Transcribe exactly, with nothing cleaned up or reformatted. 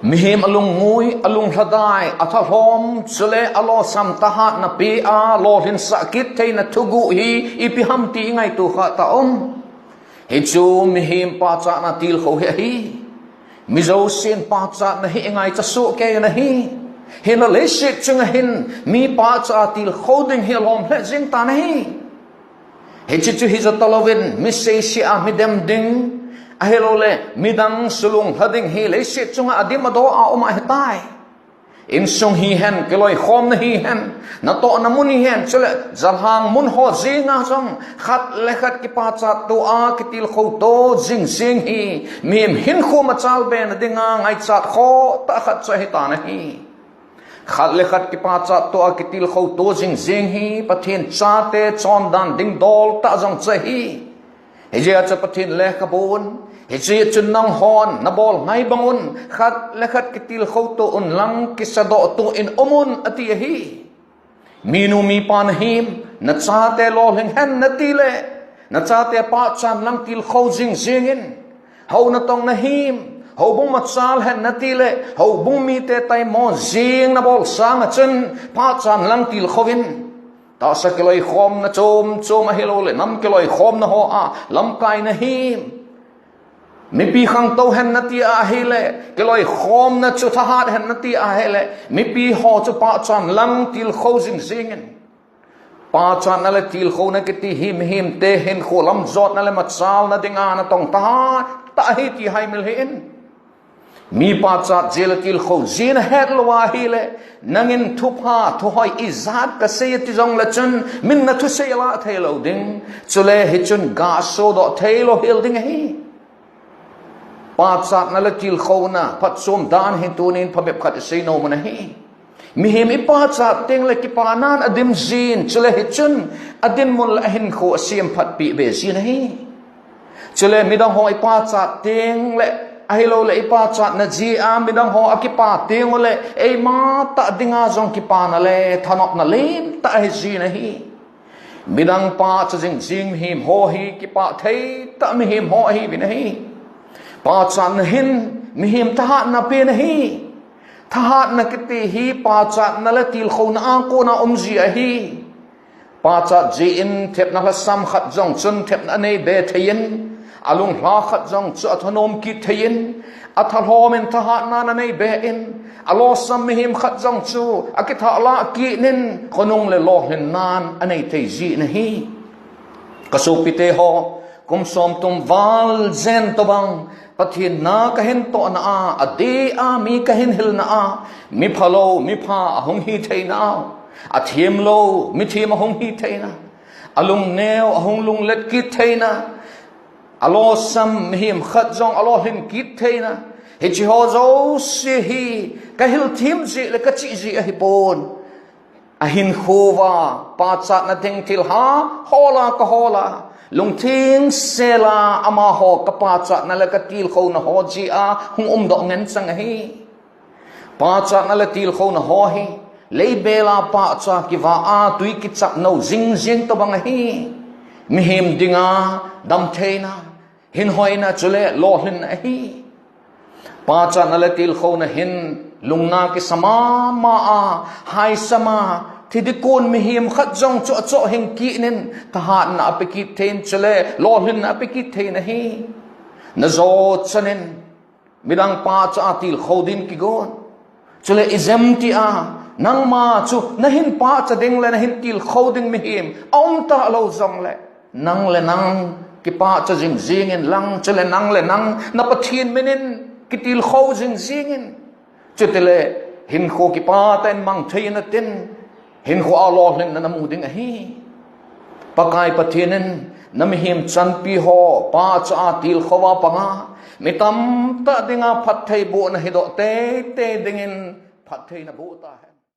Mihem alungngui, alunglhadai, athalhom, chule alosam thahatna pea lolhinsah kit theina thuguh hi ipi ham ti ingaito khah ta um. Hichu mihem pachatna tilkhou hi ahi. Mi jousen pachatna hi ingaicha soh kei in ahi. Hinla leiset chunga hin mi pachatna tilkhou ding hi alhom lheh jeng tan ahi. Hiche chu hija talouvin, mi seisea mi dem ding, ahilouleh midang sulunglha ding hi leiset chunga adim adoh a um ahitai. Insung hihen, kiloikhomna hihen, natohna mun hihen, chule jalhang mun ho jenga jong khat le khat kipachat toh a kitilkhou to jing jeng hi mihem hinkho machal bena dinga ngaichat khoh tah khat chu ahitan ahi. Khat le khat kipachat toh a kitilkhou to jing jeng hi Pathen chate chondan ding dol tah jong chu ahi. Hijeh a chu Pathen lekhabun, hiche chun nanghon nabol ngai bangun, khat le khat kitilkhou to unlang kisadoh to in umun ati ahi. Minu mipa nahim, nachate lolhing hen natile, nachate pachan lang tilkhou jing jengin. Hou natong nahim, houbung machal hen natile, houbung mite taimo jeng nabol sanga chun pachan lang tilkhouvin. Tahsa kiloikhomna chom chom ahilouleh nam kiloikhomna hoa lamkai nahim. Mipi khangtou hen nati ahile, kiloikhomna chu thahat hen nati ahile, mipi ho chu pachan lang tilkhou jing jengin. Pachatna le tilkhouna kiti hi mihemte hinkho lamjotna le machalna dinga natong thahat tah ahi ti haimil hih in. Mi pachat ji le tilkhou ji nahet lou ahile, nangin thupha, thuhoi ijat kasei ati jongle chun, min nathusei alah thei lou ding. Chule hichun ga asodoh thei lou hel ding ahi. Pachatna le tilkhouna phatchom dan hi tunin phabep khat isei nom u ahi. Mihem ipachat tengle kipanan adim jin, chule hichun adinmun le ahinkho asemphatpeh be jin ahi. Chule midang ho ipachat tengle, ahilouleh ipachatna jeh a midang ho akipa tengule, eima tah dinga jong kipana le thanopna len tah ahi jin ahi. Midang pachat jing jing mihem ho hi kipah thei tah mihem ho ahiuvin ahi. Pachatna hin mihem thahatna apen ahi. Thahatna kiti hi pachatna le tilkhouna a kona um ji ahi. Pachat jin thepna lhasam khat jong chun thepna anei be thei in, alunglha khat jong chu athanom kit thei in, athalhom in thahatna anei be in, alosam mihem khat jong chu akithah lah kit in, khonung le lolhinnan anei thei jin ahi. Kasopite ho, kum som tum val jen tobang, Pathen na kahin tohna a, adeh a mi kahin hilna a, mi phalou, mi pha ahung hi theina, athem lou, mi them ahung hi theina, alungneo, ahung lunglet kit theina, alosam mihem khat jong alolhin kit theina, hiche ho jouse hi kahil them ji le kachi ji ahipon. Ahinkho uva, pachatna ding thil ha, hola kahola, lungthim sela amaho kapachatna le katilkhouna ho jeh a hung umdoh ngen chang ahi. Pachatna le tilkhouna ho hi, leibela pahcha kivah a tui kichap nou jing jing tobang ahi. Mihem dinga damtheina, hinhoina chule lolhinna ahi. Pachatna le tilkhouna hin lungna kisa mama a, haisam a, thidikon mihem khat jong chu achoh hing kit in, thahatna ape kit thei in chule lolhinna ape kit thei in ahi. Najo chan in, midang pachat a tilkhou din kigon. Chule ijemtia, nangma chu nahin pachat ding le nahin tilkhou ding mihem aum talou jongle, nang le nang kipachat jing jing in lang, chule nang le nang na Pathen min in kitilkhou jing jing in. Chutile hinkho kipah tah in mang thei in atin, hinkho a lolhinna namu ding ahi. Pakai Pathen in na mihem chanpi ho pachat a tilkhou a panga, mi tamtah dinga phattheibohna hidoh teitei dingin phatthei naboh tahen.